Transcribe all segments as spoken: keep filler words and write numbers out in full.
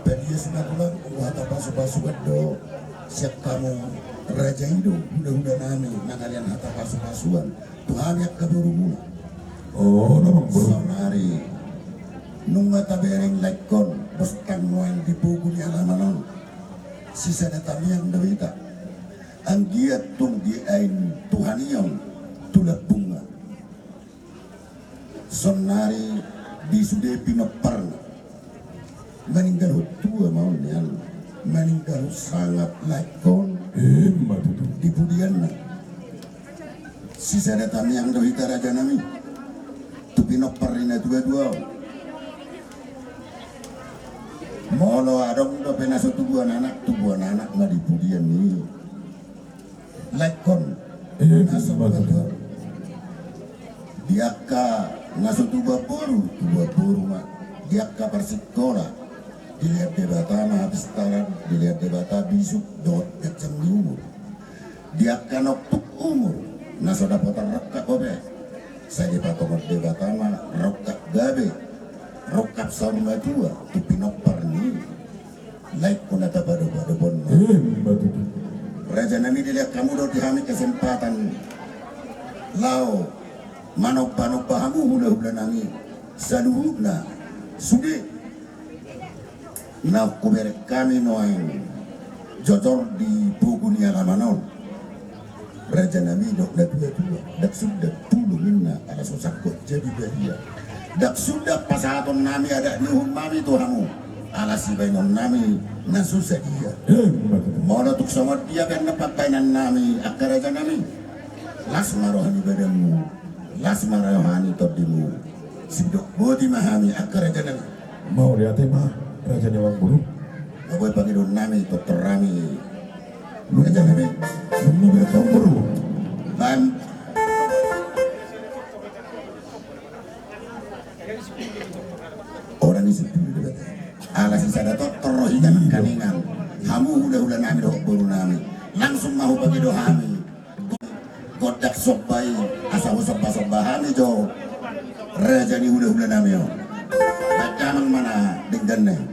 Padias ma tulang, hata pasu-pasuan do sian hamu raja i do, hulahula nami, mangalean hata pasu-pasuan tu hami angka borumuna. O, na amang boru. Saonari nunga tabereng laengkon, bostang nuaeng di pogu ni alaman on. Sisada tamiang do hita. Anggiat tung diain Tuhan i on tu lambungna. Saonari di sude pinomparna. Maninggalhon tua ma on nian. Maninggalhon sangap laengkon. Ima tutu. Di pudianna. Sisada tamiang do hita raja nami. Tu pinompar ni na tua-tua on. Molo adong dope na so tubuan anak, tubuan anak ma di pudian i. Laengkon. Ima tutu. Na so tubuan boru, di angka na so tubuan boru, tubuan boru ma. Di angka parsikola, dilehon Debata ma hapistaran, dilehon Debata bisuk dohot ganjang ni umur. Di angka na tuk umur, na so dapotan rongkap dope. Sai dipatongon Debata ma rongkap gabe, rongkap saur matua, tu pinompar ni laengku na tapadopadophon. Ima tutu. Raja nami, dilehon hamu do di hami kesempatan laho manombanomba hamu hulahula nami saluhutna sude na hubereng hami nuaeng jojor di pogu ni alaman on. Raja nami, dok na tua-tua, ndang suda pulu ninna ala so sangkot jadi badia. Ndang suda pasahaton nami adat ni uhum nami tu hamu ala sibaenon nami na so sadia. Ima tutu. Molo tung songon dia pe na pambaenan nami angka raja nami, las ma roha ni badanmu, las ma roha ni tondimu. Sipidok boti ma hami angka raja nami. Mauliate ma raja ni amang boru. Nga boi pangidoan nami, tortor nami. Raja nami. Nunga boi amang boru. Baen. Orang isi dulu debat. Ala sisada tortor roha i nangkaningan. Hamu hulahula nami dohot boru nami. Langsung ma hupangido hami. Gondang somba i, asa husombasomba hami jo raja ni hulahula nami on. Baen damang ma na dengganna i.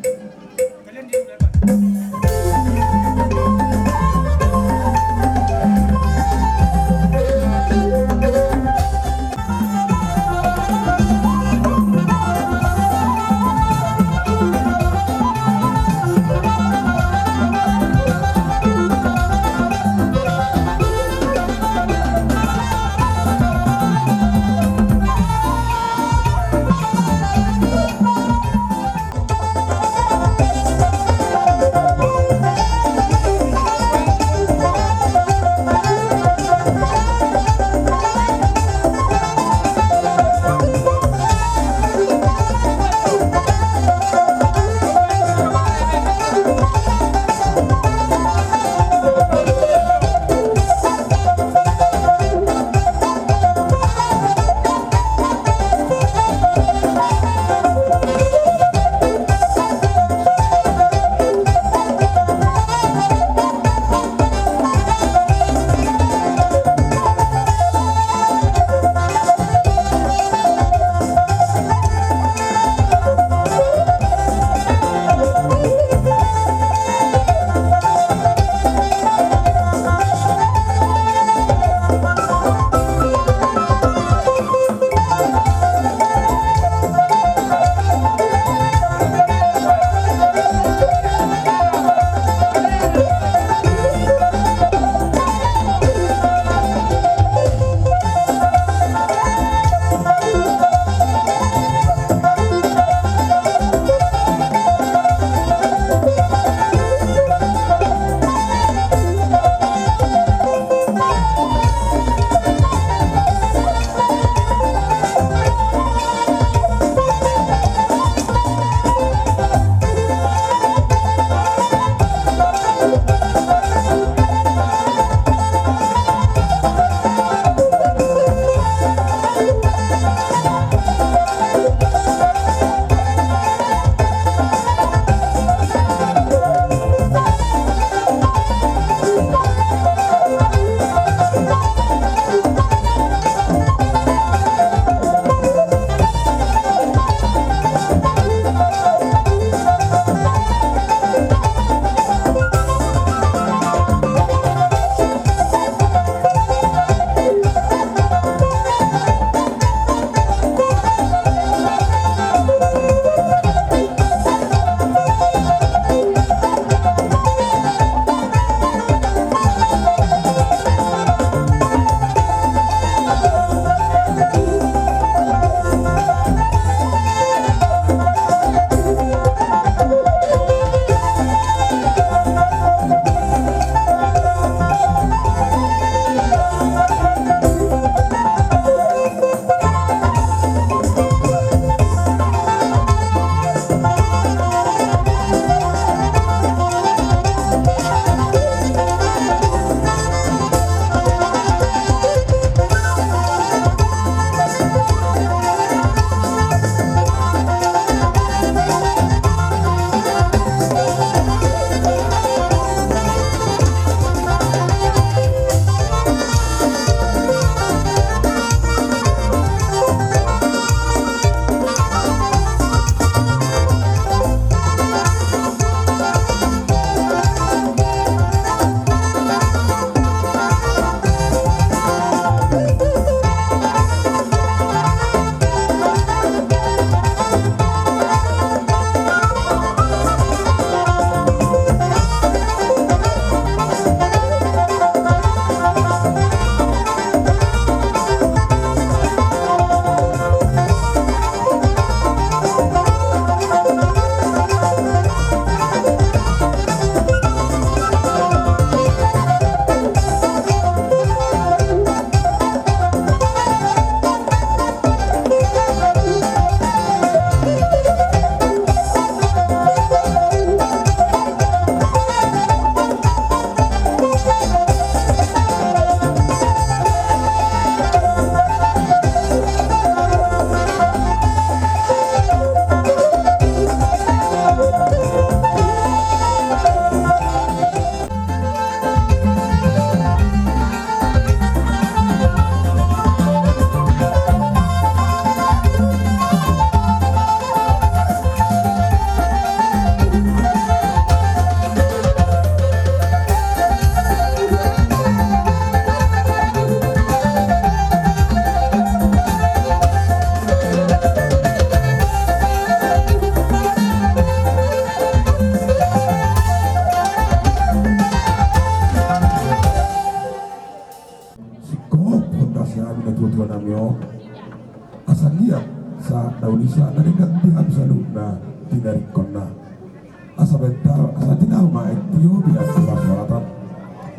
Asa beta, asa tinau ma aek tio, bilang tu hasahatan.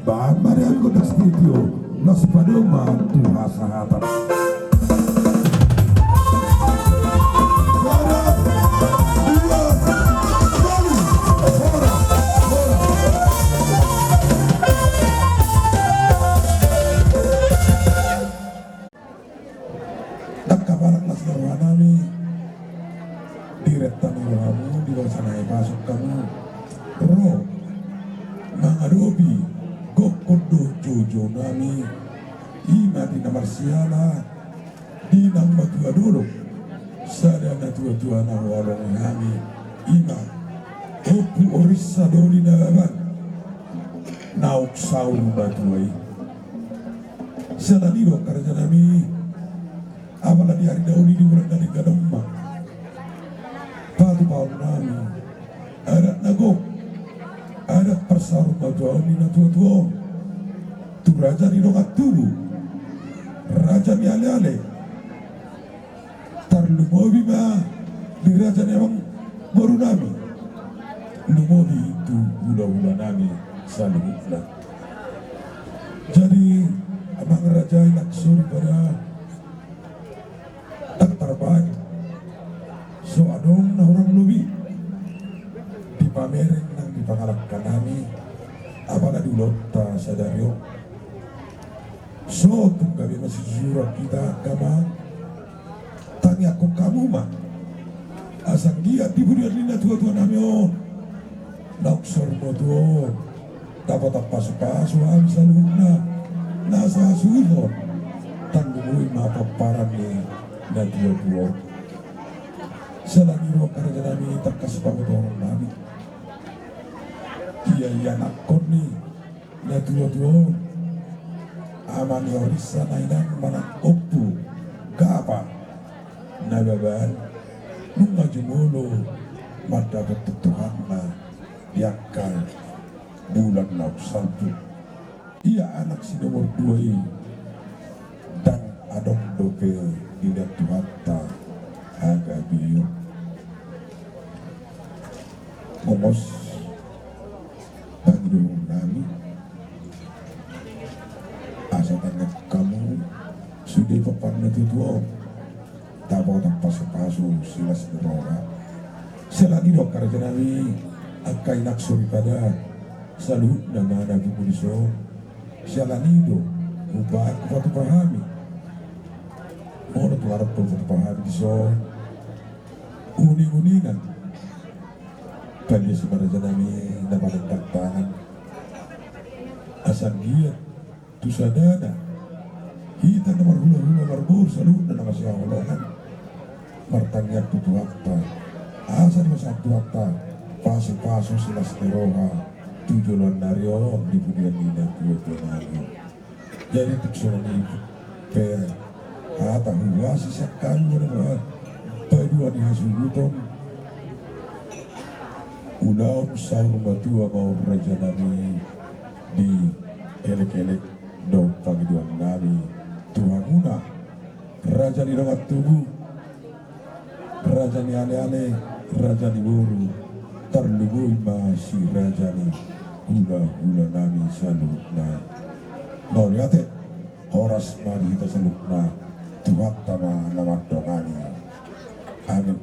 Baen ma di hami gondang sitio, laos padomu ma tu hasahatan. Sada, dua, tolu, hora, hora. Ndang hapalang las ni roha nami, diretta ni rohamu, di bagasan hahipason hamu ro mangadopi gokhon dohot joujou nami, i ma di na marsiala, di naung matua dolok, sada natuatua na huhaholongi hami, i ma Ompu Orinsa Doli Nababan, naung saur matua i. Siala ni i do angka raja nami, apala di ari na uli, di bulan na denggan on ma patupaon nami adat na gok, adat parsaur matuaon ni natuatua on tu raja ni dongan tubu, raja ni aleale. Tarlumobi ma di raja ni amangboru nami, lumobi tu hulahula nami saluhutna. Jadi, amang raja, inang soripada, ndang tarbaen, so adong na hurang lobi di pamereng nang di pangalangka nami, apala di ulaonta sadari on. So tung gabe masisusuran hita, angka amang, tangiangkon hamu ma, asa anggiat di pudian ni natuatua nami on, naung saur matua on, dapotan pasupasu hami saluhutna, na sahasuhuton, tarlumobi ma pomparan ni natuatua on. Siala ni i do angka raja nami, tangkas pamotoran nami. Ia ianakhon ni natuatua on, ama ni Orinsa na inang manang Ompu Gapa Nababan, nunga jumolo mandapothon Tuhanna di angka bulan naung salpu. Ia anak si nomor dua i, ndang adong dope dilehon Tuhanta hagabeon. Mongos pangidoan nami, asa tangiangkon hamu sude pomparan ni natuatua on, dapotan pasupasu silas ni roha. Siala ni i do angka raja nami, angka inang soripada, saluhutna ma na pungu dison. Siala ni i do umbahen hupatupa hami. Molo tung adong pe hupatupa hami dison, uninguningan, palias ma raja nami na manendang tangan, asa anggiat tu sadana hita na marhulahula marboru saluhutna na masihaholongan, martangiang tu Tuhanta, asa dipasahat Tuhanta pasupasu silas ni roha tu joloan ni ari on di pudian ni natuatua nami. Jadi tung songon i pe hata huhuasi sian hami, molo paidua ni hasuhuton, ulaon saur matua ma on raja nami, di elekelek dohot pangidoan nami tu hamuna, raja ni dongan tubu, raja ni aleale, raja ni boru, tarlumobi ma si raja ni hulahula nami saluhutna. Mauliate, horas ma di hita saluhutna, Tuhanta ma na mandongani. Amin.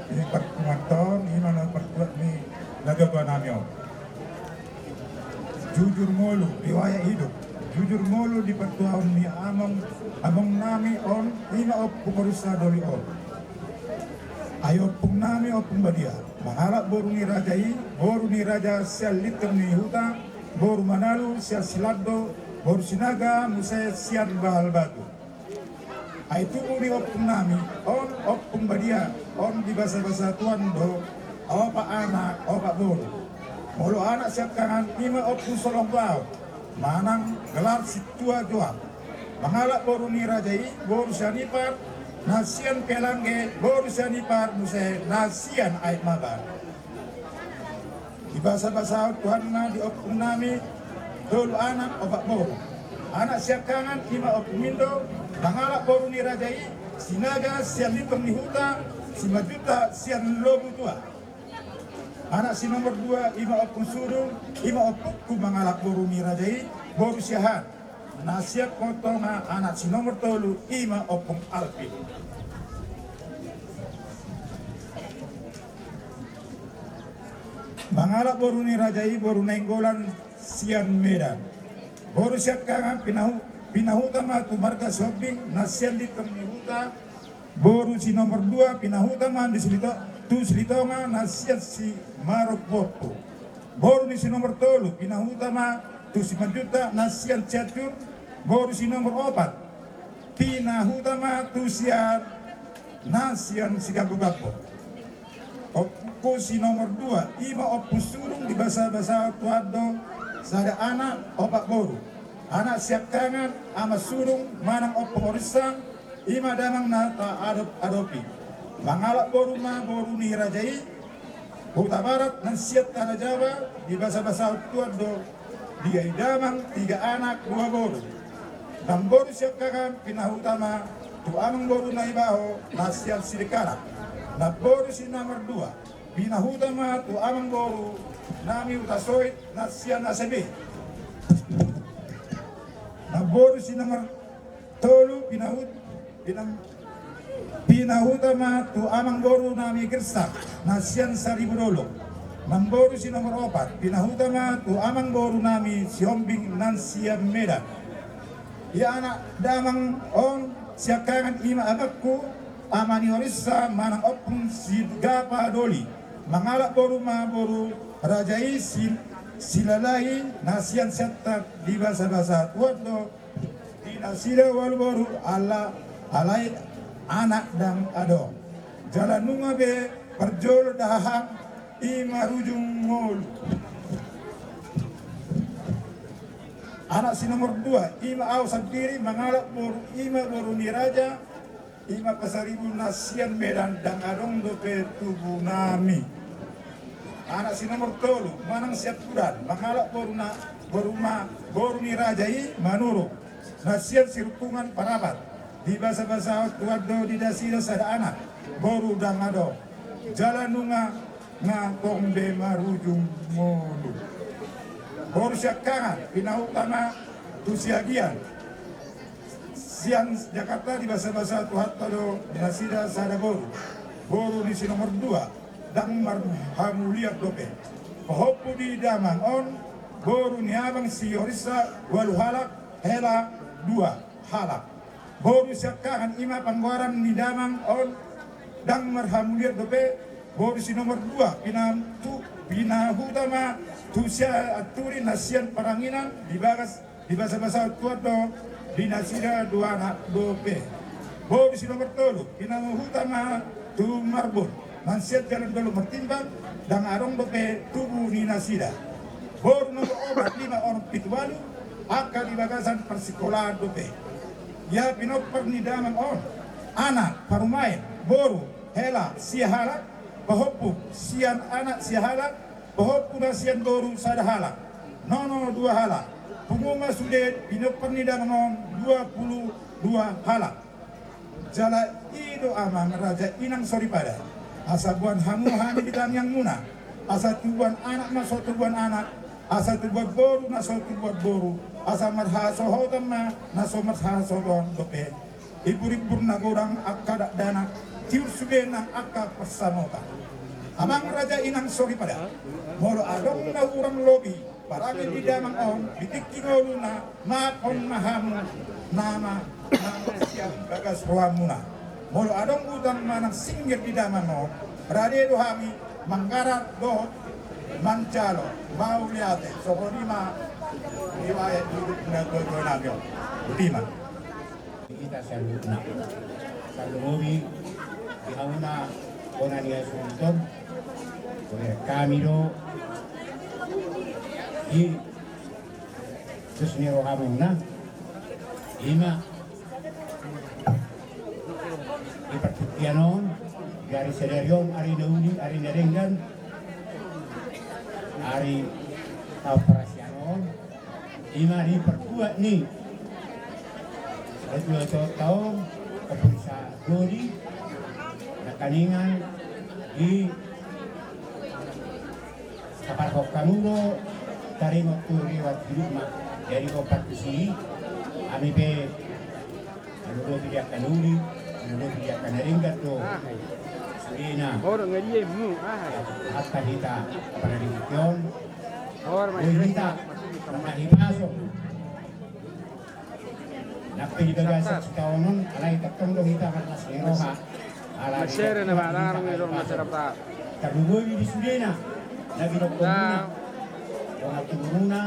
Di parpunguanta on, i ma na partuat ni natuatua nami on. Jujur ngolu di wayah idop, jujur ngolu di partuaon ni among, among nami on, i ma Ompung Orinsa Doli on. Ai ompung nami ompung badia, mangalap boru ni raja i, boru ni raja sian Lintong ni Huta, boru Manalu sian Silando, boru Sinaga muse sian Bahal Batu. Ai tubu ni ompung nami on ompung badia, on dibasabasa Tuhan do opat anak opat boru. Molo anak siangkangan i ma Ompung Solong Bao, manang gelar Sintua Joab. Mangalap boru ni raja i boru Sianipar, na sian Pelangge, boru Sianipar muse na sian Aek Mabar. Dibasabasahon Tuhanna di ompung nami tolu anak opat boru. Anak siangkangan i ma Ompung Indo, mangalap boru ni raja i, Sinaga sian Lintong ni Huta, Simanjuntak sian Lobu Tua. Anak si nomor dua, ima Ompung Sudung, ima ompungku mangalap boru ni raja i, boru Siahaan. Na sian Potonga, anak si nomor tolu, ima Ompung Alvin. Mangalap boru ni raja i, boru Nainggolan sian Medan. Boru Siangkangan pinahu-, pinahuta ma tu marga Sihombing, na sian Lintong ni Huta. Boru si nomor dua, pinahuta ma tu Silito-, tu Silitonga, na sian Simaromboto. Boru ni si nomor tolu, pinahuta ma tu Simanjuntak, na sian Cianjur. Boru si nomor opat, pinahuta ma tu sian, na sian Sigambogambo. Ompungku si nomor dua, ima Ompung Sudung, dibasabasahon Tuhan do sada anak opat boru. Anak siangkangan, Ama Sudung manang Ompung Orinsa, ima damang na taadop-adopi. Mangalap boru ma boru ni raja i, Hutabarat, na sian Tana Jawa, dibasabasahon Tuhan do, dia i damang tiga anak dua boru. Namboru siangkangan pinahuta ma tu amangboru Naibaho, na sian Sidikalang. Namboru si nomor dua, pinahuta ma tu amangboru nami Hutasoit, na sian A C B. Namboru si nomor tolu, pinahut-, pinam-, pinahuta ma tu amangboru nami Gersak, na sian Saribu Dolok. Namboru si nomor opat, pinahuta ma tu amangboru nami Sihombing, na sian Medan. Ia anak damang on siangkangan, ima abangku, Ama ni Orinsa manang Ompung Sigapa Doli. Mangalap boru ma boru raja i, Si-, Silalahi, na sian Siantar, dibasabasahon Tuhan do di nasida ualu boru, ala, alai anak ndang adong. Jala nunga be parjolo dahahang, i marujung ngolu. Anak si nomor dua, ima au sandiri mangalap boru, ima boru ni raja, ima Pasaribu, na sian Medan, ndang adong dope tubu nami. Anak si nomor tolu, manang siampudan, mangalap boru na, boru ma, boru ni raja i, Manurung, na sian Sirumpungan Parapat. Dibasabasahon Tuhan do di nasida sada anak, boru ndang adong. Jala nunga ngatong be marujung ngolu. Boru siangkangan, pinahuta ma tu Siagian. Sian Jakarta, dibasabasahon Tuhanta do di nasida sada boru. Boru ni si nomor dua, ndang marhamulian dope. Pahompu ni damang on, boru ni abang si Orinsa, ualu halak, hela dua halak. Boru siangkangan, ima panggoaran ni damang on, ndang marhamulian dope. Boru si nomor dua, pinam-, tu-, pinahuta ma tu Sianturi, na sian Paranginan, dibagas, dibasabasahon Tuhan do di nasida dua anak dope. Boru si nomor tolu, pinahuta ma tu Marbun, na sian Jalan Dolok Martimbang, ndang adong dope tubu ni nasida. Boru nomor opat, lima, onom, pitu, ualu, angka di bagasan parsikolaan dope. Ia pinompar ni damang on, anak, parumaen, boru, hela, sia halak, pahompu, sian anak, sia halak, pahompu na sian boru, sada halak, nono, dua halak. Pungu ma sude pinompar ni damang on, dua pulu dua halak. Jala i do, amang raja, inang soripada, asa boan hamu hami di tangiangmuna, asa tubuan anak na so tubuan anak, asa tubuan boru na so tubuan boru, asa marhasohotan ma na so marhasohotan dope. Imbur-imbur na godang angka dakdanak, tiur sude nang angka parsamotan. Amang raja, inang soripada, molo adong na hurang lobi parange di damang on di tingki ngoluna, maafhon ma hamu nama, nama sian bagas rohamuna. Molo adong utang manang singgir di damang on, rade do hami manggarar dohot manjalo. Mauliate. Songon i ma riwayat hidup na tuatua nami on. Botima. Hita saluhutna. Salpu lobi di hamuna bona ni hasuhuton. Boler hami do di tus ni rohamuna. Ima di partingkian on, di ari sadari on, ari na uli, ari na denggan, ari taon parasian on. Ima di parbuat ni satua-tua taon, Ompung Sagodi, nangkiningan di Parhok hamu do taringot tu riwayat hidupna. Jadi, hombar tusi, hami pe mandodopi di angka na uli, mandodopi di angka na denggan do. Aha i? Sudena. Boru ngadiemu. Aha i? Hatta hita pada di tingki on. Boru ma i. Hita pernah hipaso. Nang pe di bagasan sitaonon, alai tongtong do hita marlas ni roha. Ala ni sere na balarang ni roha masyarakat. Tarlumobi di sudena na binoto muna, dongan tubumuna,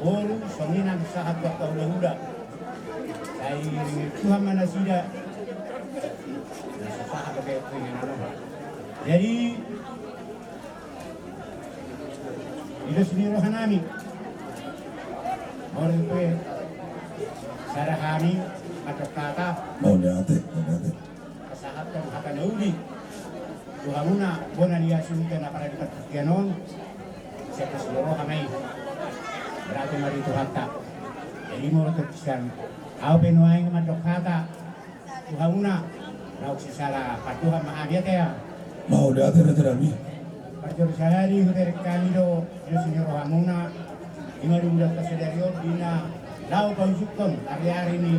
boru, songon i nang sahat tu angka hulahula. Sai ringin Tuhan ma nasida. Na so sahat dope tu inganan on. Jadi, di dos ni rohanami, molo pe sada hami mandok hata. Mauliate, mauliate. Pasahathon hata na uli tu hamuna bona ni hasuhuton na paradi partingkian on. Sian dos ni roha ma i. Berarti mari tu hata. Jadi molo tu sian, au pe nuaeng mandok hata tu hamuna, laos sisala pandohan ma hami, ate. Mauliate, rajanami. Parjolo sahali hubereng hami do di dos ni rohamuna, i ma di ulaonta sadari on di na laho pausukkon ariari ni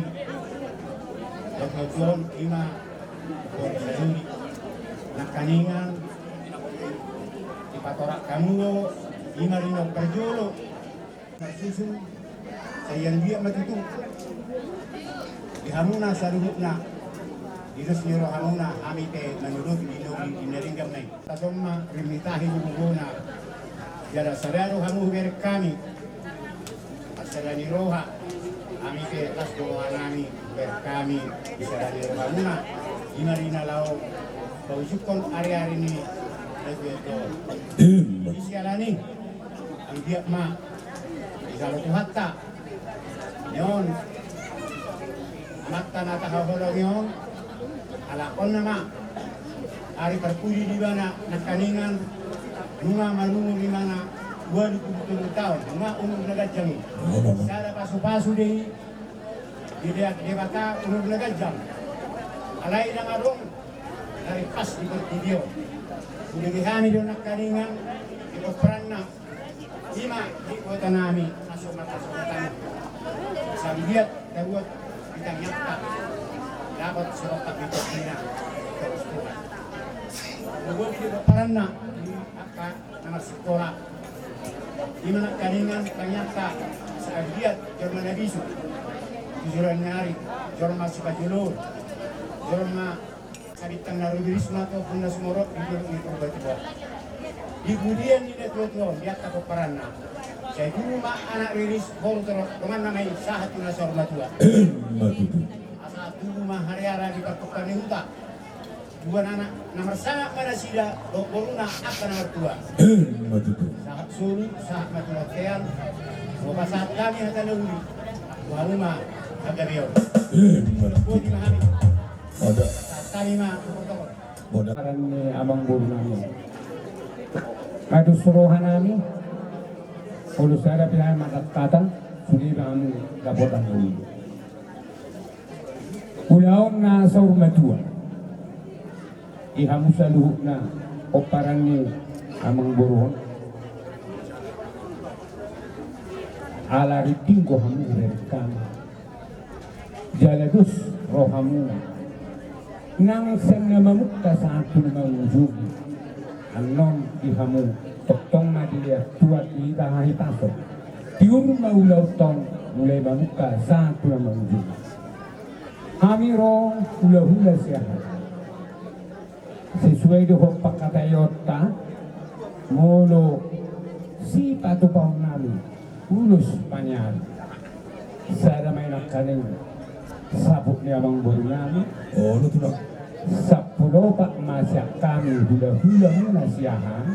lobi on, i ma boru saduri. Nangkaningan dipatorak hamu do, i ma di na parjolo. Marsusun, sai anggiat ma tutu di hamuna saluhutna, di dos ni rohamuna, hami pe mandodopi di na uli, di na denggan ma i. Tason ma rim ni tahi do gogona. Jala sada do hamu hubereng hami. Marsada ni roha. Hami pe las do rohanami, hubereng hami di sada ni rohamuna, i ma di na laho pausukkon ariari ni lobi on. Emma. Di siala ni i, anggiat ma dijalo Tuhanta. Ni on, amanta na tahaholongi on, ala on nama ari parpudi di ibana nangkaningan, nunga marumur ibana ualu pulu tolu taon, nunga umur na ganjang i. Sada pasupasu do i, dilean Debata umur na ganjang. Alai ndang adong na ringkas di portibi on. Hubege hami do nangkaningan di pomparanna. I ma di hutanami, asa marhasahatan. Sai anggiat tabuat di tangiangta, dapot sirongkap ni tondina. Terus Tuhan. Lumobi di pomparanna, di angka na marsikola. I ma nangkaningan tangiangta, sai anggiat jolma na bisuk. Di joloan ni ari, jolma sipajolo. Jolma Sabintang na riris ma tu ombun na sumorop di Dolok ni Purbatua. Di pudian ni natuatua on, di angka pomparanna. Sai tubu ma anak riris, boru torop, donganna ma i sahat tu na saur matua. Emma tutu. Asa tubu ma hariara di parpungka ni huta. Dua anak na marsangap ma nasida, dohot boruna angka na martua. Emma tutu. Sahat solu, sahat ma tu bontean. Hupasahat hami hata na uli tu hamuna hagabeon. Emma tutu. Boti ma hami. Mauliate. Tali ma, tokol-tokol. Mauliate. Aran ni amangborunami. Mandok rohanami. Olo sada pe hami mandok hata, sude ma hamu dapotan uli. Ulaon na saur matua. Di hamu saluhutna pomparan ni amangboru on. Ala ringgit do hamu hubereng hami. Jala dos rohamuna. Nang sian na mamungka sahat tu na mangujungi. Annon di hamu tongtong ma dilehon Tuhan hita hahipason. Tiur ma ulaonta on mulai mamungka sahat tu na mangujungi. Hami ro hulahula Siahaan. Sesuai dohot pangkataionta, molo sipatupaonnami ulos paniari. Sada ma i nangkaning saput ni amangborunami. Olo tulang. Sampulu opat ma sian hami hulahulamuna Siahaan,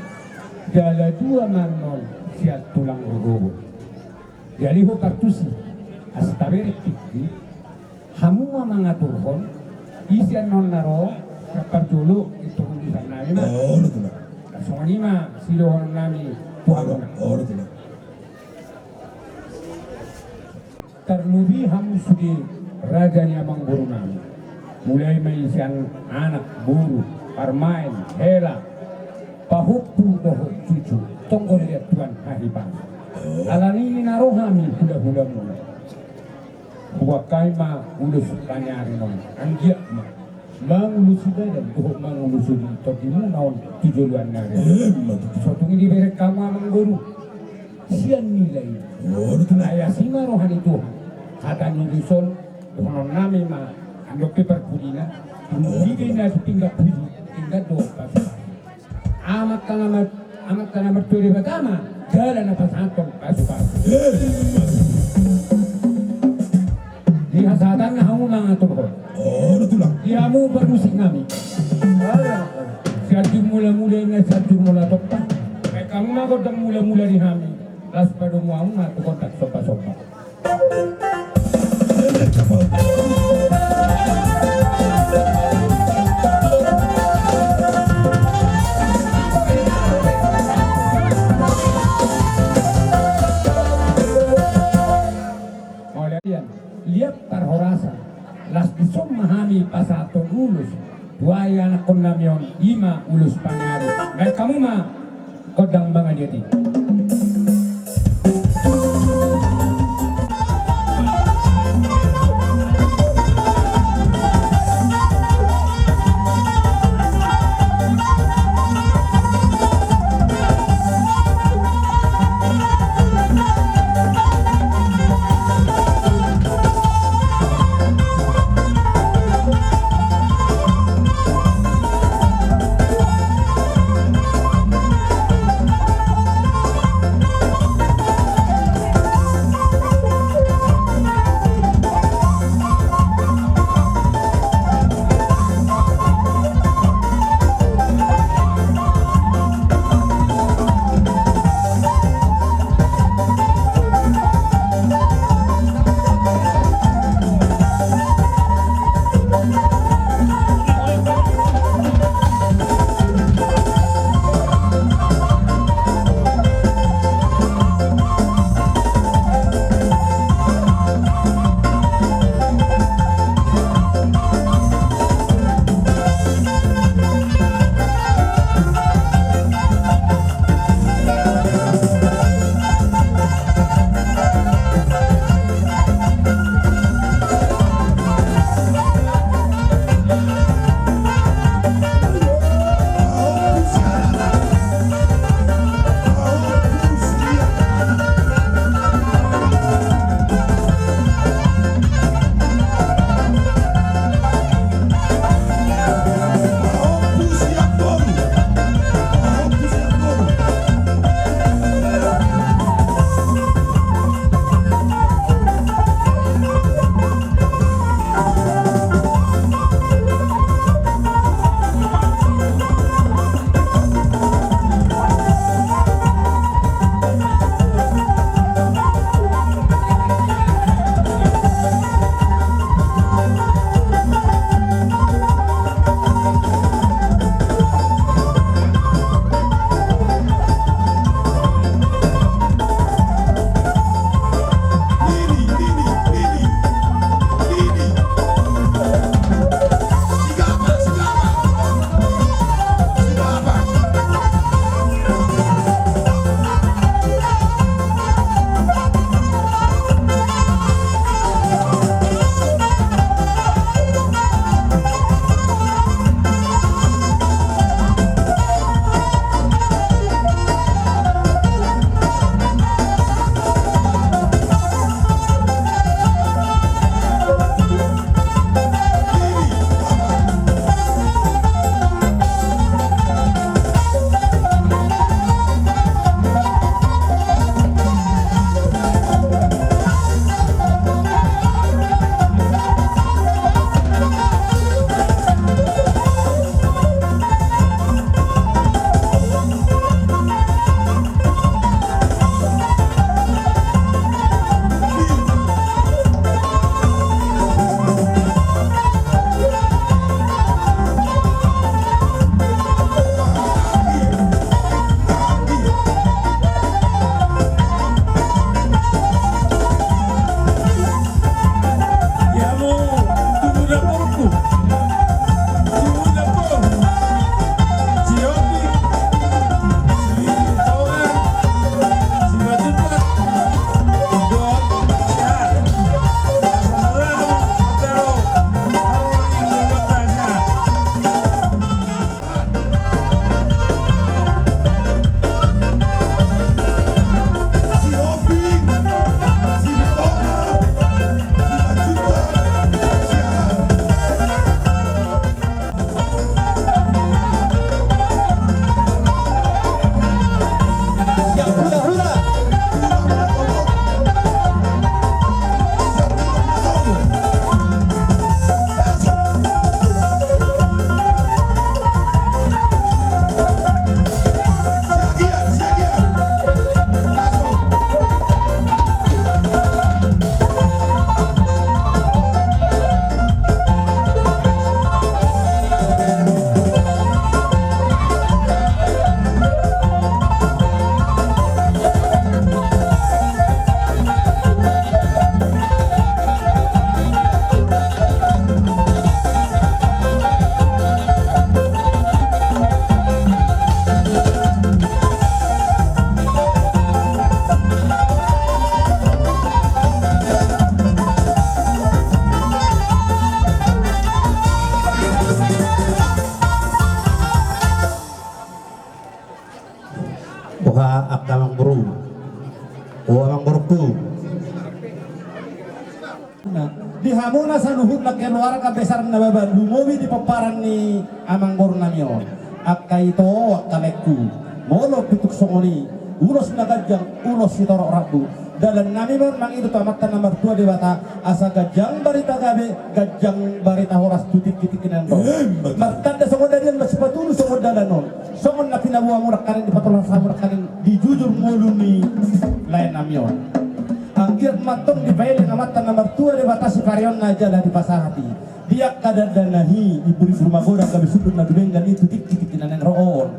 jala dua ma annon sian tulang rorobot. Jadi hupartusi, asa taberek tingki. Hamu ma mangaturhon, ise annon na ro, na parjolo, intor urusan nami ma. Olo tulang. Songon i ma sidohononnami tu hamuna. Olo tulang. Tarlumobi hamu sude raja ni amangborunami. Mulai ma i sian anak, boru, parumaen, hela, pahompu dohot cucu. Tonggo liat Tuan hahipas. Alani i na ro hami hulahula muna. Huangkai ma ulos paniari on. Anggiat ma mangulosi badan dohot mangulosi tondi muna on tu joloan ni ari. Ima tutu. Sotung i dibereng hamu amang boru. Sian nilai. Ima tutu. Ai asi ma roha ni Tuhan. Hata ni Rasul. Dohonon nami ma. Andok pe parpudi na. Ima tutu. Di na tu pinggan pudi. Pinggan do. Amanta na mar-, amanta na martua Debata ma, jala na pasahathon pasupasu. Ima tutu. Di hasahatan na hamu mangaturhon. Ima tutu. Di hamu parmusik nami. Sianjur mulamula ninna, Sianjur Mula Tompa. Baen hamu ma gondang mulamula di hami. Laos padomu hamu ma tu gondang sombasomba. Liat parhorasan, laos dison ma hami pasahathon ulos. Tu anak ni anakkon nami on, ima ulos paniari. Baen hamu ma gondang mangaliat i. Boha angka amangboru, o amangborungku. Nah, di hamuna saluhutna keluarga besar Nababan, lumobi di pomparan ni amangboru nami on. Angka ito, angka laengku, molo pe tung songon i, ulos na ganjang, ulos sitorop rambu. Dalan nami ma on mangido tu Amanta na martua Debata, asa ganjang barita gabe, ganjang barita horas tu tingki-tingki na naeng ro. Emma tutu. Martanda songon na nian, masipatulus songon dalan on. Songon na pinaboa muna nangkaning, dipatolhas muna nangkaning, dijujur ngolu ni lae nami on. Anggiat ma antong dipaelek Amanta na martua Debata sipareonna jala dipasahat i di angka dandana i, di puri puri magodang gabe sundut na dumenggan i tu tingki-tingki na naeng ro on.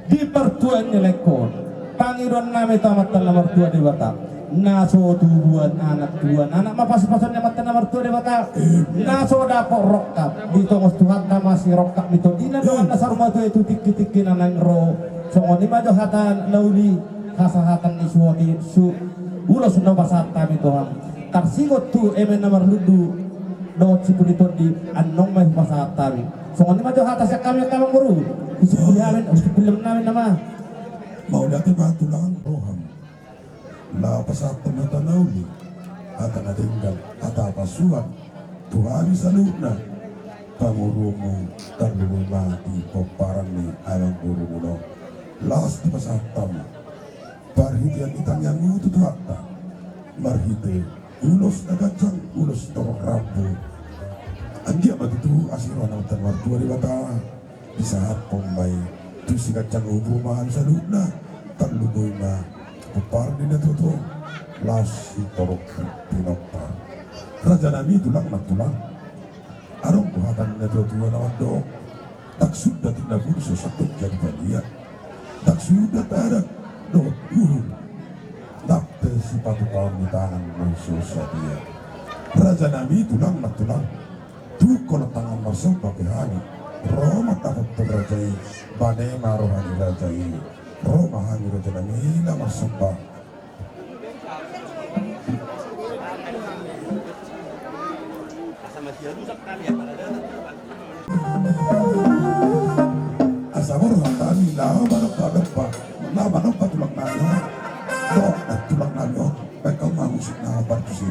Di partuaon ni laengkon, pangidoan nami tu Amanta na martua Debata, na so tubuan anak, tubuan anak ma pasupasu ni Amanta na martua Debata. Na so dapot rongkap, ditongos Tuhanta ma sirongkap ni tondina dohot na saur matua i tu tingki-tingki na naeng ro. Songon i ma jo hata na uli, hasahatan ni suhut i, su, ulos na hupasahat hami tu hamu. Tarsingot tu eme na marlundu dohot sipuli tondi, annon ma i hupasahat hami. Songon i ma jo hata sian hami angka amangboru. Husimpuli hami, husimpuli hami nama. Mauliate ma tulang. Roham. Laho pasahat hata na uli, hata na denggan, hata pasuan tu hami saluhutna. Pangurumu tarlumobi ma di pomparan ni amangborumuna on. Laos dipasahat hamu. Parhitean ni tangiangmu tu Tuhanta, marhite ulos na ganjang, ulos torop rambu. Anggiat ma tutu asi roha ni Amanta na martua Debata, disahathon ma i tu siganjang umur ma hami saluhutna, tarlumobi ma pomparan ni natuatua, laos sitorop pinompar. Raja nami, tulang na tulang. Adong do hata ni natuatua na mandok, ndang suda tinda bulu so sandok jadi balian, ndang suda adat dohot uhum, ndang pe sipatupaon ni tangan na so sadia. Raja nami, tulang na tulang, tung holan tangan marsomba pe hami, ro ma tapaphon raja i, bane ma roha ni raja i, ro ma hami raja nami laho marsomba. Asa boi roha nami laho manomba, laho manomba tulang nami on. Dohot tulang nami on, baen hamu ma musik na hombar tusi.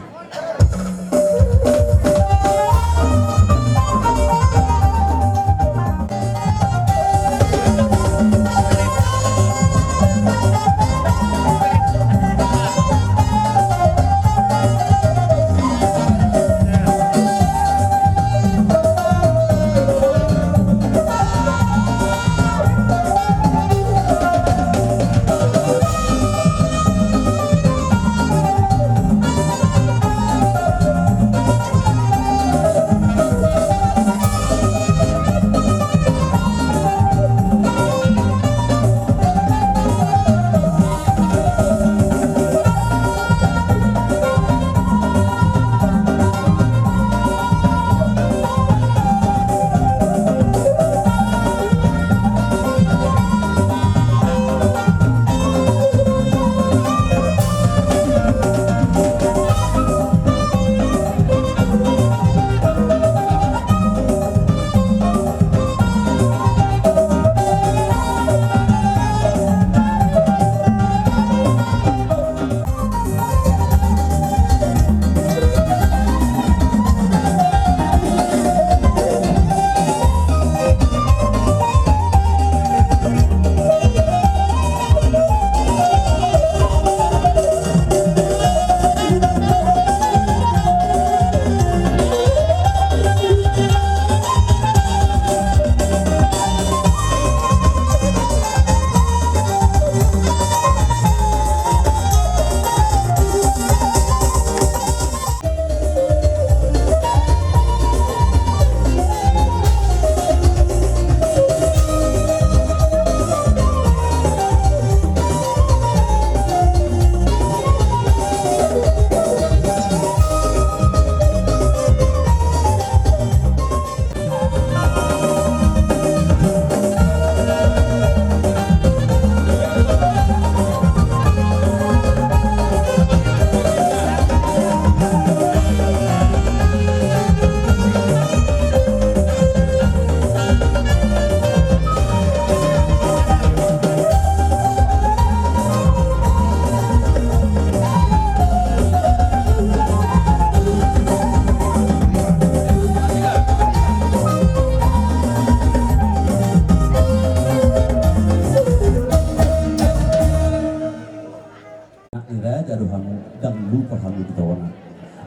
Raja do hamu, ndang lupa hamu di tona.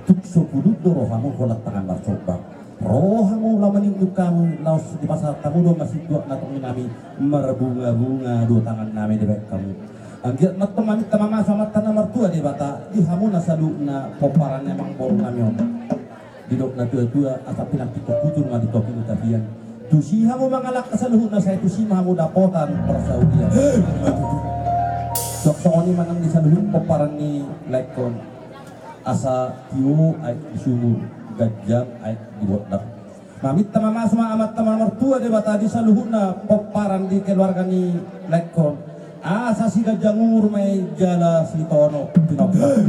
Tung so pudun do rohamu holan tangan marsomba. Ro hamu laho maniukniuk hamu, laos dipasahat hamu do ma situak na tongtong nami, marbungabunga do tangan nami dibahen hamu. Anggiat ma tong maminta mamasu Amanta na martua Debata di hamu na saluhutna pomparan ni amangboru nami on. Didok na tuatua, asa pinantikkon hujur ma di topi ni tapian. Tusi hamu mangalangka saluhutna, sai tusi ma hamu dapotan parsaulian. Suang songon i ma nang di saluhut pomparan ni laengkon. Asa tio aek di sumur, ganjang aek di bondar. Maminta mamasu ma Amanta na martua Debata di saluhutna pomparan di keluarga ni laengkon. Asa siganjang umur ma i jala sitono pinompar.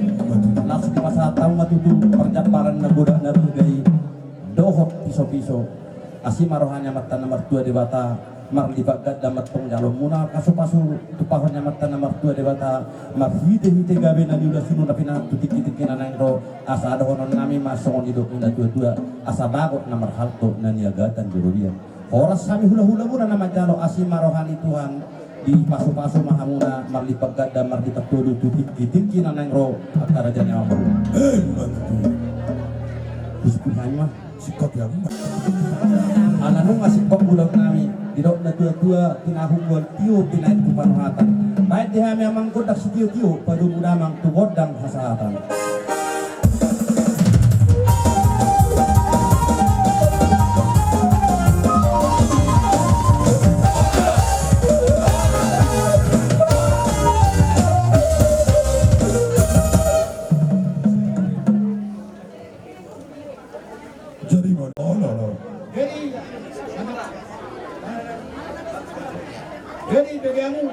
Laos dipasahat hamu ma tutu parjamparan na godang na balga i dohot pisopiso. Asi ma roha ni Amanta na martua Debata, marlipat ganda ma tong jaloonmuna pasupasu, tupahon ni Amanta na martua Debata, marhitehite gabe na niula sunu na pinangan tu tingkitingki na naeng ro, asa dohonon nami ma songon nidok ni na tuatua, asa bagot na marhalto na niagatan di rorian. Horas hami hulahulamuna na manjalo, asi ma roha ni Tuhan, dipasupasu ma hamuna marlipat ganda marlipat tolu tu tingkitingki na naeng ro, angka raja ni amangboru. Emma tutu. Pusput hami ma. Singkop ya. Ala nunga singkop ulaon nami, didok na tuatua, tinahu buan tio pinaet tu panuhatan. Baen di hami amang gondang sitiotio, padomu damang tu gondang hasahatan. Jadi mana? Oh, no, no. Jadi, jadi bege hamu.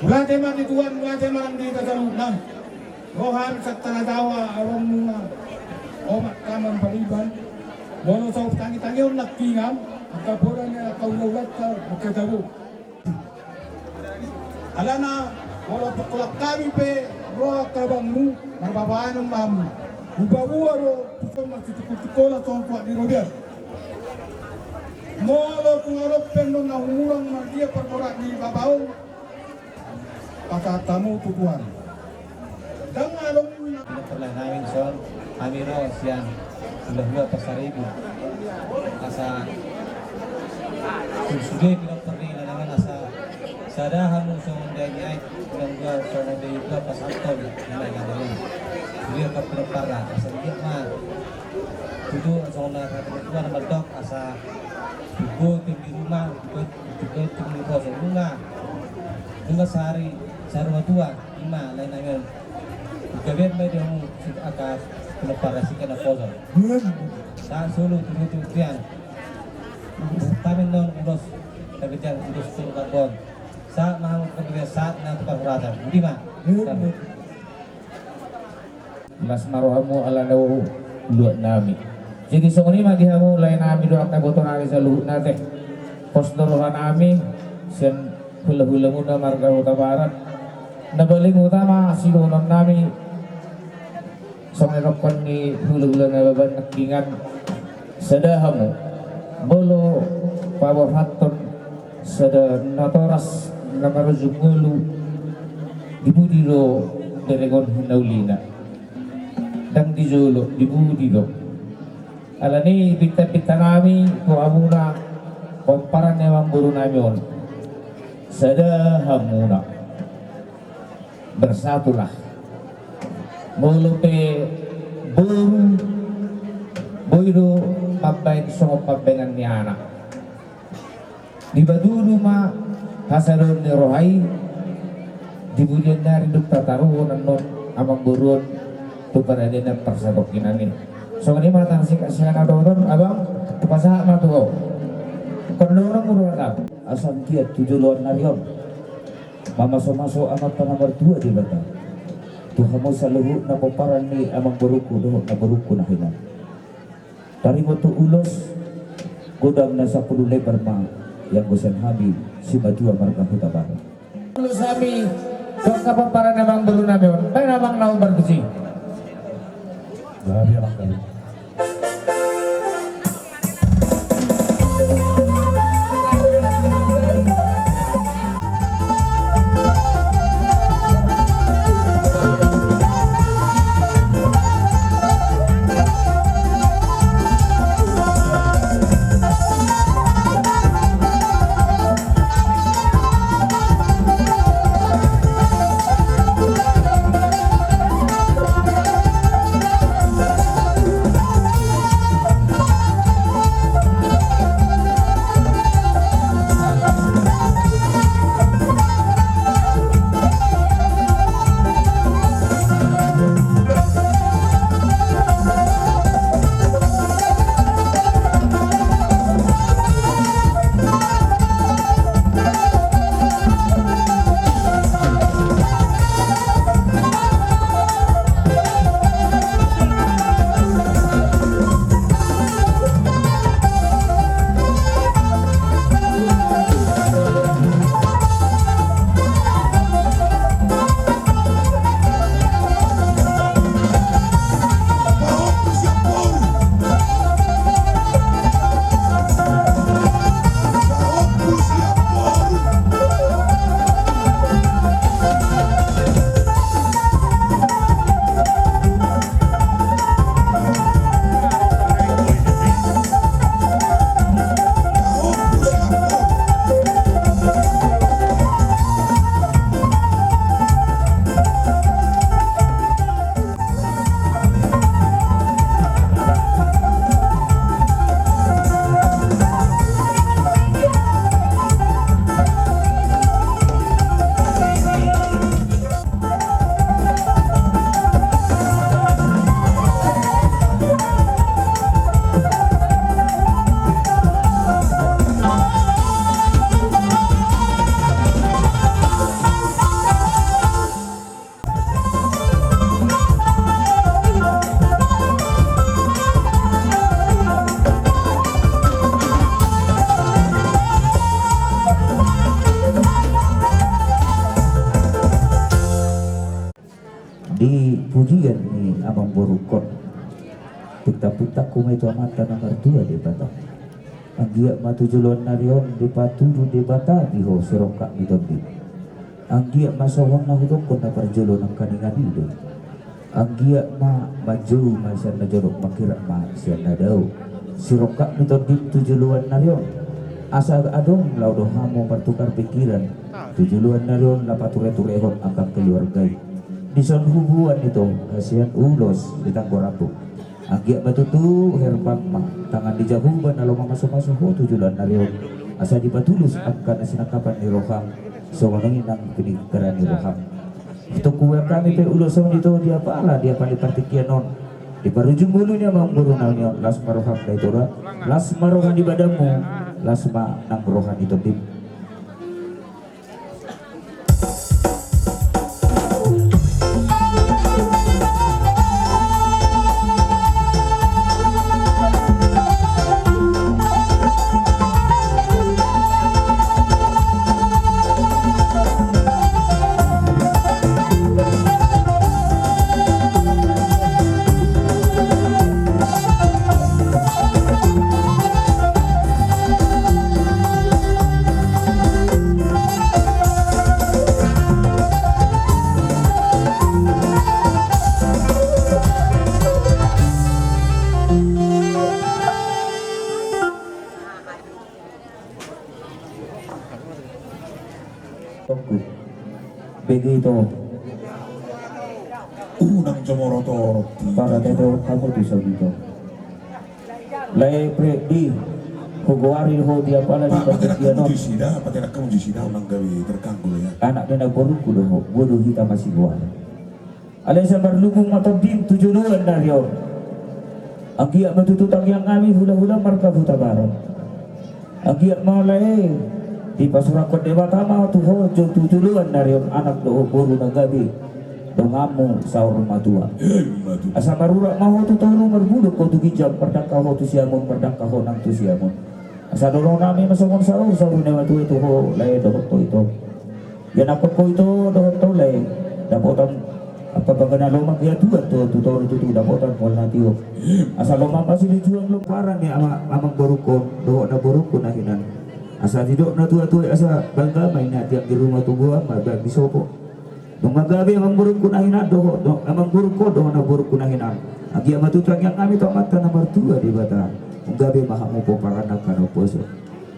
Mauliate ma di Tuhan, mauliate ma nang di hita saluhutna. Roham sattana jawa, aromuna. Omak taman pariban. Molo so tangi-tangi on nangkingan, angka poda ni angka ulaulanta, angka jabu. Alana, molo pukul hami pe roha angka abangmu, marbabanon ma hamu. Hupaboa do, tuson marsitungkol-tungkolan songon tuak ni robean. Molo tung adong pe annon na humurang mardia parborat ni baba on, pasahat hamu tu Tuhan. Ndang adong na. Pinompar lae nami dison, hami ro sian hulahula Pasaribu. Asa sude pinompar ni lae nami on asa sada hamu songon dai ni aek, hulahula songon dai ni aek pasahathon ni lae nami on. Sude angka pinomparna, asa liat ma. Tutu songon na hata ni tua na mandok, asa tutu tingki rumah, tutu tingki rumah, songon na. Nunga sahari, sahari matua. Ima, lae nami on. Gabe ma i di hamu, sik akas, pinompar sik na poso. Sa solu, turu tu tian. Kami non ulos, kami jan ulos tu babon. Sa ma hamu kami sahat na tu parhuratan. Budi ma. Las ma rohamu ala na luat nami. Jadi songon i ma di hamu lae nami dohot na boto nami saluhutna te. Pos do roha nami, sian hulahulamuna marga Hutabarat. Na paling utama sidohonon nami songon na nidokkon ni hulahula na baban nangkingan, sada hamu, molo paborhathon sada natoras na marujung ngolu, di pudi do berengon hinaulina. Ndang di jolo, di pudi do. Alani i pinta-pinta nami tu hamuna, pomparan ni amangboru nami on. Sada hamuna. Bersatulah. Molo pe boru, boi do mambaen songon pambaenan ni anak. Dipatudu ma hasadon ni roha i, di pudian ni ari dung tataruhon annon amangboru on tu paradanan parsatongkinan i. Songon i ma tangkas sian na dohot on, abang, hupasahat ma tu ho. Kon dohononmu do hata. Asa anggiat tu joloan ni ari on mamasu-masu Amanta na martua Debata tu hamu saluhutna pomparan ni amangborungku dohot namborungku na hinan. Tarima tu ulos, godang na sampulu lembar ma ianggo sian hami simatua marga Hutabarat. Ulos hami tu angka pomparan ni amangboru nami on, baen amang na umbar tusi. Gabe amang gabe. Pujian ni amangborungkon. Pintak-pintak homa i tu Amanta na martua Debata. Anggiat ma tu joloan ni ari on dipatudu Debata di ho sirongkap ni tondim. Anggiat ma songon na hudokkon na parjolo nangkaningan i do. Anggiat ma manjou ma sian na jonok, manghirat ma sian na dao. Sirongkap ni tondim tu joloan ni ari on. Asa adong laho do hamu martukar pikiran tu joloan ni ari on laho pature-turehon angka keluarga i. Dison huboan ito hasian ulos di tanggo rambu. Anggiat ma tutu herbang ma tangan ni Jahowa na laho mamasu-masu ho tu joloan ni ari on. Asa dipatulus angka na sinangkapan ni roham, songon i nang pikiran ni roham. Tung huboan hami pe ulos on ito di apala, di apala ni partingkian on. Di parujung ngolu ni amangboru nami on, las ma roham da ito da. Las ma roha ni badanmu, las ma nang roha ni tondim. Tongku. Begitu. Unang jomorot-orot. Para tete hamu tu sabito. Lae pre di. Hugoari ho di apala di partingkian on. Paterak kamu di sida, paterak kamu di sida, unang gabe terganggu ya. Anak ni amangborungku do ho, bodo hita masigoari. Alai sai marlungun ma tondim tu joloan ni ari on. Anggiat ma tutu tangiang hami hula-hula marga Hutabarat. Anggiat ma lae dipasurangkon Debata ma tu ho jo tu joloan ni ari on anak dohot boru na gabe donganmu saur matua. Asa marurat ma ho tu toru, marbulung ho tu ginjang, mardangka ho tu siamun, mardangka ho nang tu siamun. Asa dohonon nami ma songon saur, saur ni natuatua tu ho lae dohot ho ito. Ia nangkok ho ito dohot ho lae, dapotan angka baga na lomak ia tuat ho tu toru tutu dapotan mual na tio. Asa lomak ma silinjuang lomparan ni amangborungkon dohot namborungkon na hinan. Asa didok natuatua i asa bangga ma i na tiang di ruma tu goa ma baen di sopo. Dung gabe amangborungkon na hinan dohot, amangborungkon dohot namborungkon na hinan. Anggiat ma tutu tangiang hami tu Amanta na martua Debata. Dung gabe ma hamu pomparan angka na umposo.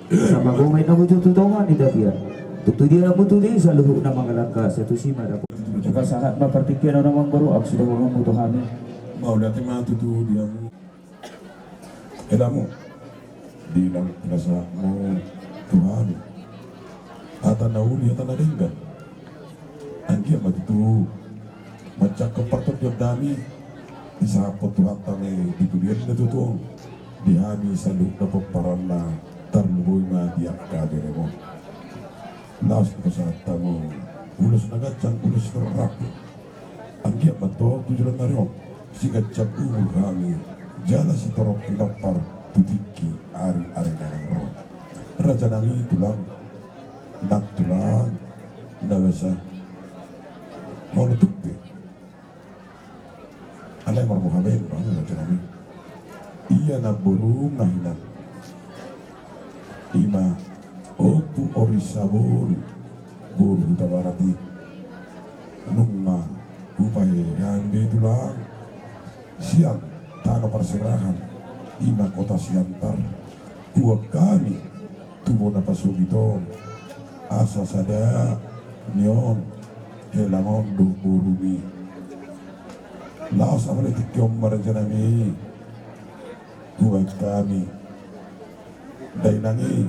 Sama gomai na mutu tu tonga ni tapian. Tutu dia mutu di saluhutna mangalangka satu sima dapot. Coba sahat ma partingkian on amangboru, aksi dohononmu tu hami. Mauliate ma tutu dia mu. Helamu. Di nang pinasahatmu tu hami. Hata na uli, hata na denggan. Anggiat ma tutu manjangkon partondion nami, disahaphon Tuhanta ma i di pudian na tutu on di hami saluhutna pomparanna, tarlumobi ma di angka beremon. Laos dipasahat hamu ulos na ganjang, ulos na rambu. Anggiat ma antong tu joloan ni ari on siganjang umur hami jala sitorop pinompar tu tingki ari-ari na naeng ro. Raja nami, tulang, nang tulang na basa. Molo tung pe alai marboha baen ma hamu raja nami. Ia namborungku na hinan, ima Ompu Oris Saboru, boru Hutabarat i. Nunga hupahehe hami be tulang sian tano parserahan, ima kota Siantar. Huboan hami tu bona pasogit on asa sada ni on helang on dohot borumi. Laos apala tingki on ma raja nami, huboan hami dainang i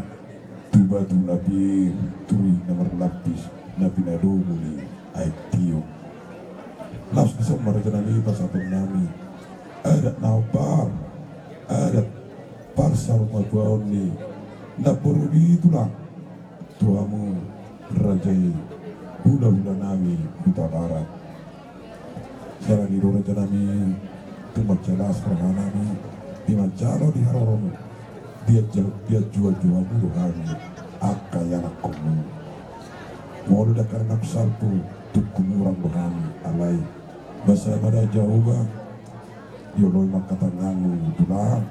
tu batu na pir, tu rih na marlapis, na pinadomu ni aek tio. Laos dison ma raja nami pasahaton nami adat na hombar, adat parsarumatuaon ni namboru i tulang tu hamu raja i, hulahula nami Hutabarat. Jala i do raja nami, tung manjalo las roha nami, di manjalo di haroromu, di anju-, di anjuanju hamu do hami angka ianakkonmu. Molo dangka na salpu, tung humurang do hami, alai Basa ma da Jahowa, dioloi ma angka tangngangmu tulang,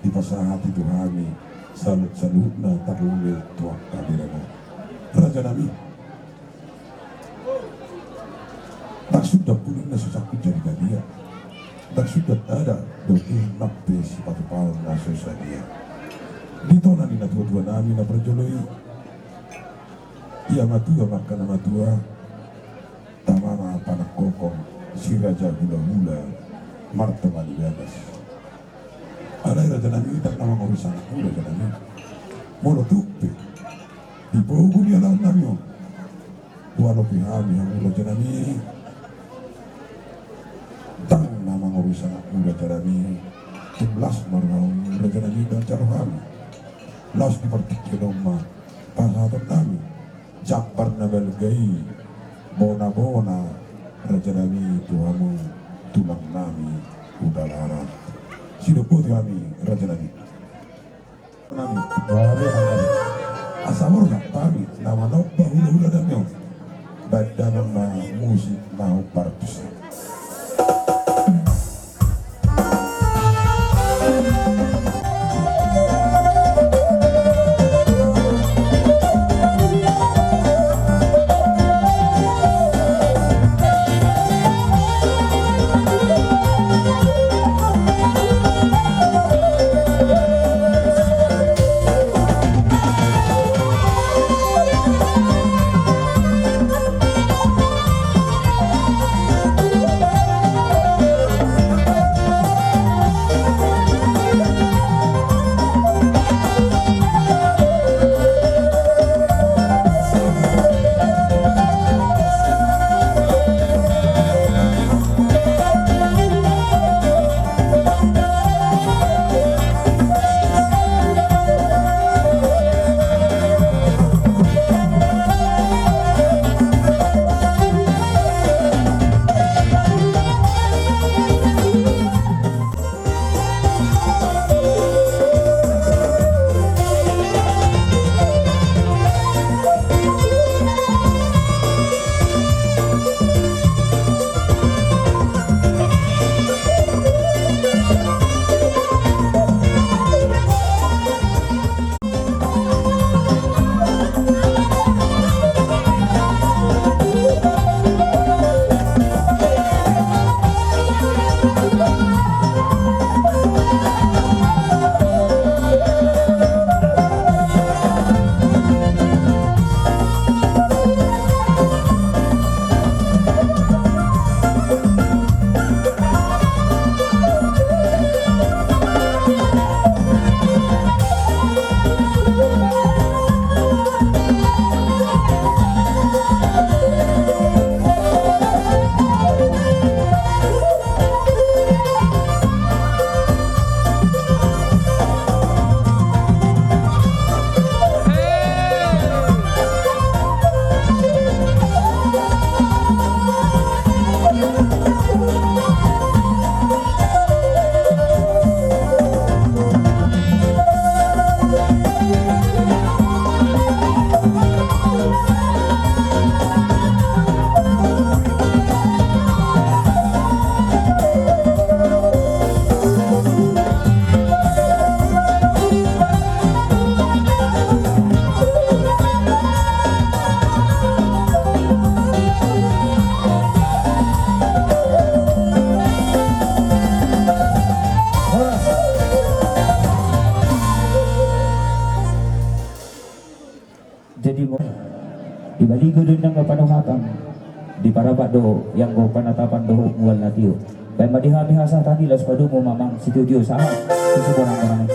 dipasahat i tu hami saluhutna tarlumobi tu angka berengon. Rajanami, ndang sundat bulung na so sangkut jadi balian, ndang sundat adat dohot uhum nang pe sipatupaon na so sadia. Di tona ni natuatuanami na parjolo i, ia matua ma angka na matua, tama ma panangkokon, si raja hulahula, martonga ni bagas. Alai rajanami, ndang na mangorui sangapmu rajanami. Molo tung pe dipogu ni alaonnami on, hualopi hami hamu rajanami, ndang na mangorui sangapmu rajanami. Tung las ma rohamu rajanami, ndang jalo hami. Laos di partingkian on ma pasahatonnami jambar na balga i, bonabona rajanami tu hamu tulangnami Hutabarat. Sidok boti hami rajanami. Nami. Asa borhat hami na manomba hulahula nami on. Baen damang ma musik na hombar tusi. Jadi mo-, di baligo do nang panuhatan, di parapat do ianggo panatapan dohot mual na tio. Baen ma di hami hasahatan i, laos padomu ma amang situdio sahat tu bonang-bonang i.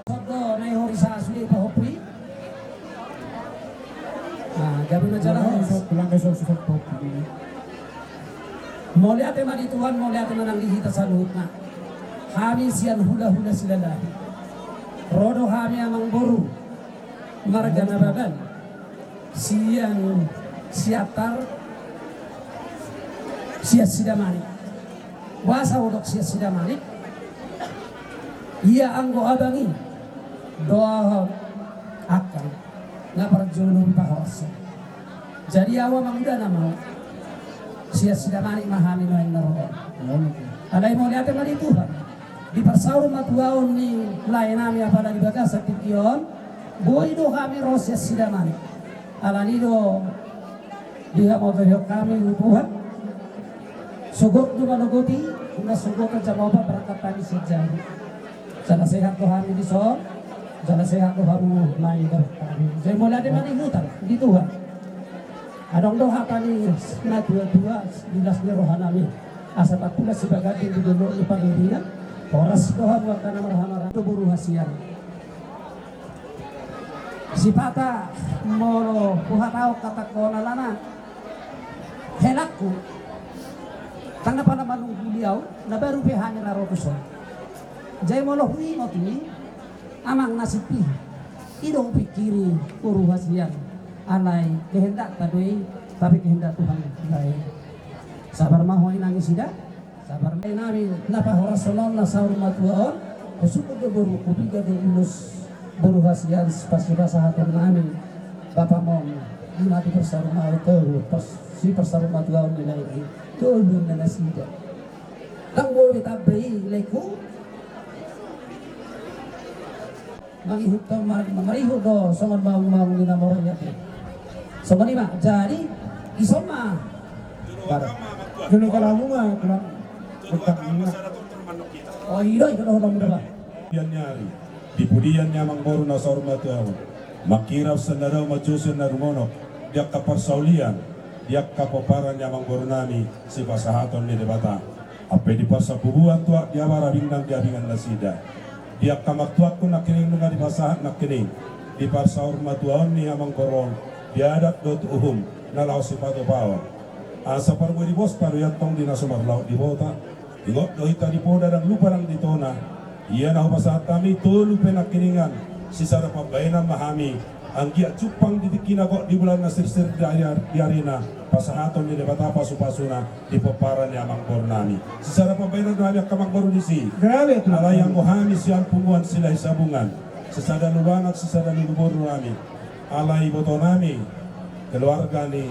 Sondo na i hori sa sude pahompu i. Nah, gabe ma jala. Mauliate ma di Tuhan, mauliate ma nang di hita saluhutna. Hami sian hulahula Silalahi. Ro do hami amangboru marga Nababan sian Siantar, sian Sidamani. Boasa hudok sian si Damanik? Ia anggo abang i dohot angka na parjolo pahorsa. Jadi ahu amang ida nama sian si Damanik ma hami nuaeng na ro. Alai mauliate ma di Tuhan, di parsaurmatuaon ni laenami apala di bagasan tingki on, boi do hami ro sian si Damanik. Alani do dihamotohon hami tu Tuhan. Sogot do manogoti, na sogot jam opat berangkat hami sian Jambi. Jala sehat do hami dison, jala sehat do hamu na di darat hami. Jadi mauliate ma di Tuhan, di Tuhan. Adong do hata ni natuatua di las ni rohanami. Asa takulas si baganding di dolok ni pangiringan. Horas do hamu angka na marhahamaranggi, boru hasian. Sipata molo huhatahon hata on alana helangku, ndang na pala manungkuli ahu, na baru pe hami ra ro tuson. Jadi molo huingot i, amang nasib i, i do hupingkiri, boru hasian. Alai kehendakta do i, tapi kehendak Tuhan lain. Sabar ma ho inang nasida. Sabar ma inang nami na pahorashon on, na saur matua on. Husyukur do boru, hupiga do ulos boru hasian, pas sipasahaton nami bapam on, di na di parsaur matua on, pas siparsaur matua on ni lae i, tolu ma nasida. Ndang boi be tamba i laengku. Mangihut do, ma-, marihut do songon maung-maung ni na maro i ate. Songon i ma, jadi ison ma. Jolo kalamu ma, kelang. Oh, i do, i do, do, do, do. Di pudian ni ari, di pudian ni amangboru na saur matua on, mangkirap sian na dao, manjou sian na rumonok, di angka parsaulian, di angka pomparan ni amangboru nami, sipasahaton ni Debata. Ampe di parsabubuan tuak, di abara binang di abingan nasida. Di angka martuakkon nangkining nunga dipasahat nangkining di parsaur matuaon ni amangboru on, di adat dohot uhum na laho sipatupaon. Asa parbue di bosta do i antong di na so marlaok di bota. Ingot do hita di poda, ndang lupa nang di tona. Ia na hupasahat hami tolu pe nangkiningan, sisada pambahenan ma hami. Anggiat jumpang di tingkina gok di bulan na sirsir di ari, di arina, pasahaton ni Debata pasupasuna di pomparan ni amangboru nami. Sisada pambahenan do hami angka amangboru disi. Gabe tu. Alai anggo hami sian punguan Silahisabungan, sisada lulu anak, sisada lulu boru nami. Alai iboto nami, keluarga ni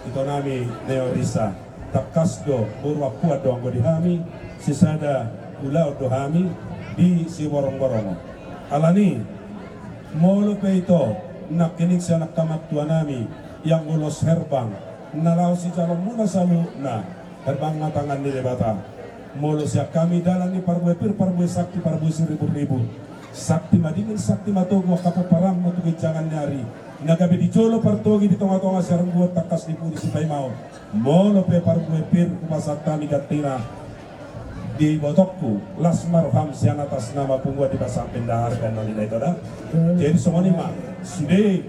ito nami Neo Risa. Tangkas do, boru ampuan do anggo di hami, sisada ulaon do hami di Siborongborong on. Alani, molo pe ito nangkining sian angka amangtua nami, ianggo los herbang na laho sijaloonmuna saluhutna, herbang na tangan ni Debata. Molo sian hami, dalan ni parbue pir, parbue sakti, parbue siriburribur. Sakti madingin, sakti matogu angka pomparanmu tu ginjangan ni ari. Na gabe di jolo partogi, di tongatonga siarengguan, tangkas di pudi sipaimaon. Molo pe parbue pir hupasahat hami gantina di ibotongku, las ma roham sian atas nama punguan di pasampindahan, kan non inda ito da. Jadi songon i ma sude.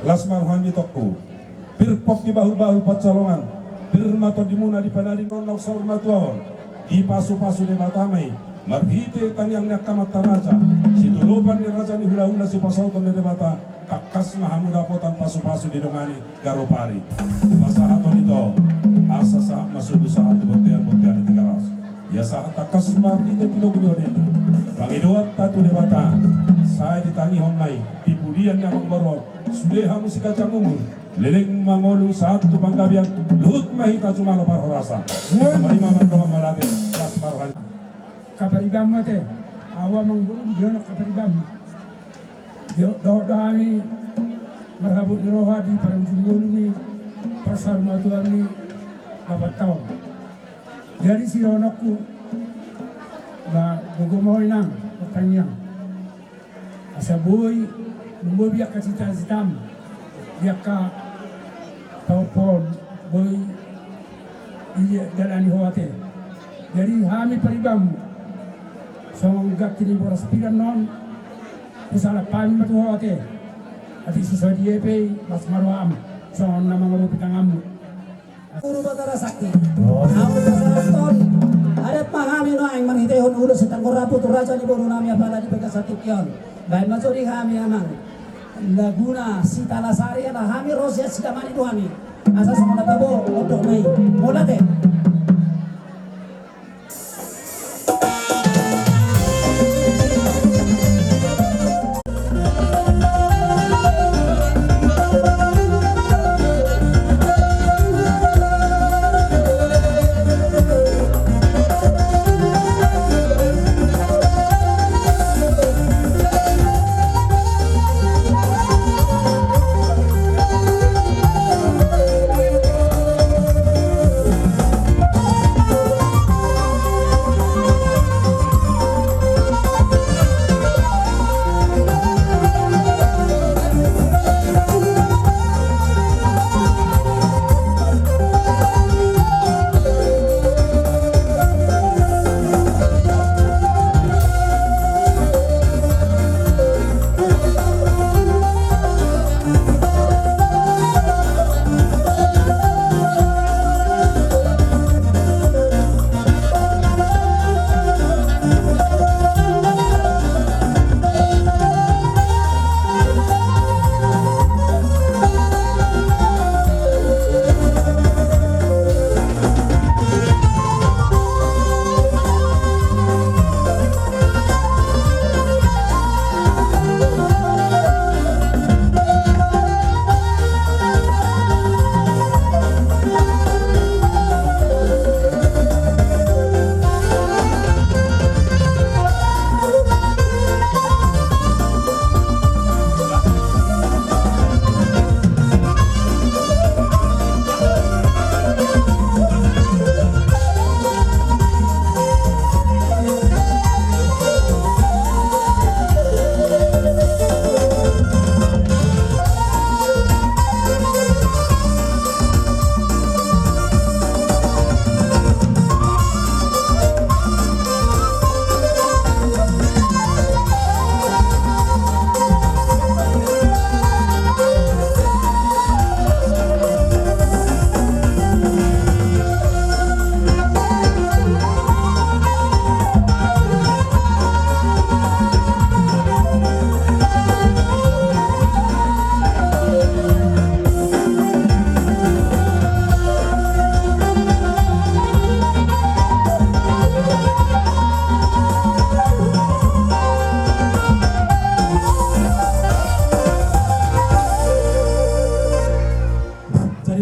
Las ma roham itongku. Pir pongki bahulbahul pansalongan, pir ma tondimuna di panadingkon na saur matua on. Dipasupasu Debata ma i marhite tangiang ni angka amanta raja, sitolopan ni raja ni hulahula, sipasauton ni Debata, tangkas ma hamu dapotan pasupasu didongani garopari. Pasahaton ito, asa sahat ma sude sahat di bontean, bontean ni Tigaras. Ia sahat tangkas marhite pinomparni on, pangidoanta tu Debata, sai ditangihon ma i di pudian ni amangboru on, sude hamu siganjang umur, leleng ma ngolu, sahat tu panggabean, luhut ma hita jumalo parhorasan. Songon i ma mandok mauliate, las ma roham. Kaparibanmu ate, ahu amangboru di donok kaparibanmu. Dohot do hami marhabot ni roha di parujung ngolu ni parsaur matuaon ni bapanta on. Jadi sidohononku, ba gogo ma ho inang, martangiang. Asa boi, boi be angka citacitam, be angka pahompu on, boi didalani ho ate. Jadi hami paribanmu, songon ganti ni boras piran on, husalap hami ma tu ho ate. Atik so sadia pe i, las ma roham, songon na mangolopi tanganmu. Guru Batara Sakti. Ahu pasahathon adat ma hami nuaeng marhitehon ulos sitanggor rambu tu raja ni boru nami apala di bagasan tingki on. Baen ma jo di hami amang. Laguna Sitalasari, ala hami ro sian Sidamani do hami. Asa songon na tabo, ondok ma i. Mauliate.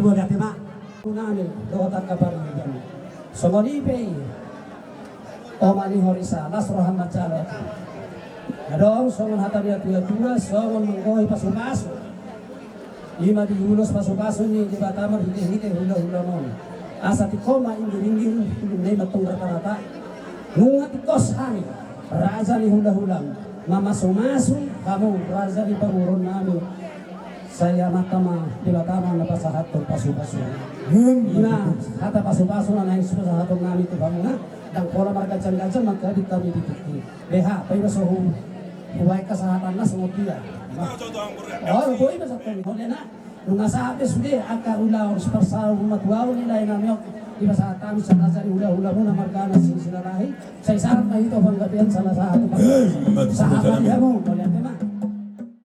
Mauliate ma. Nami dohot angka pariban. Songon i pe i. Oma ni horisa, las roham manjalo. Adong songon hata ni natua-tua, songon manggohi pasu-pasu. I ma diulos pasu-pasu ni Debata marhite-hite hula-hula on. Asa tingkos ma inggir-inggir, ulun na i mantong rata-rata. Nunga tingkos hami, raja ni hula-hula, mamasu-masu hamu, raja ni pamoruon nami. Sai Amanta ma, Debata ma na pasahathon pasu-pasu. Ima hata pasu-pasu na naeng pasahaton nami tu hamuna, ndang pola marganjang-ganjang manghatai hami di tingki. Beha, paima so hu, hubaen hasahatanna songon dia. Oh, boi ma sahat hami. Mauliate ma. Nunga sahat be sude angka ulaon siparsaulmatua ni lae nami on. Dipasahat hami sian raja ni hula-hula muna marga Sisilalahi. Sai sahat ma hita panggabean salah satu. Sahat ma di hamu, mauliate ma.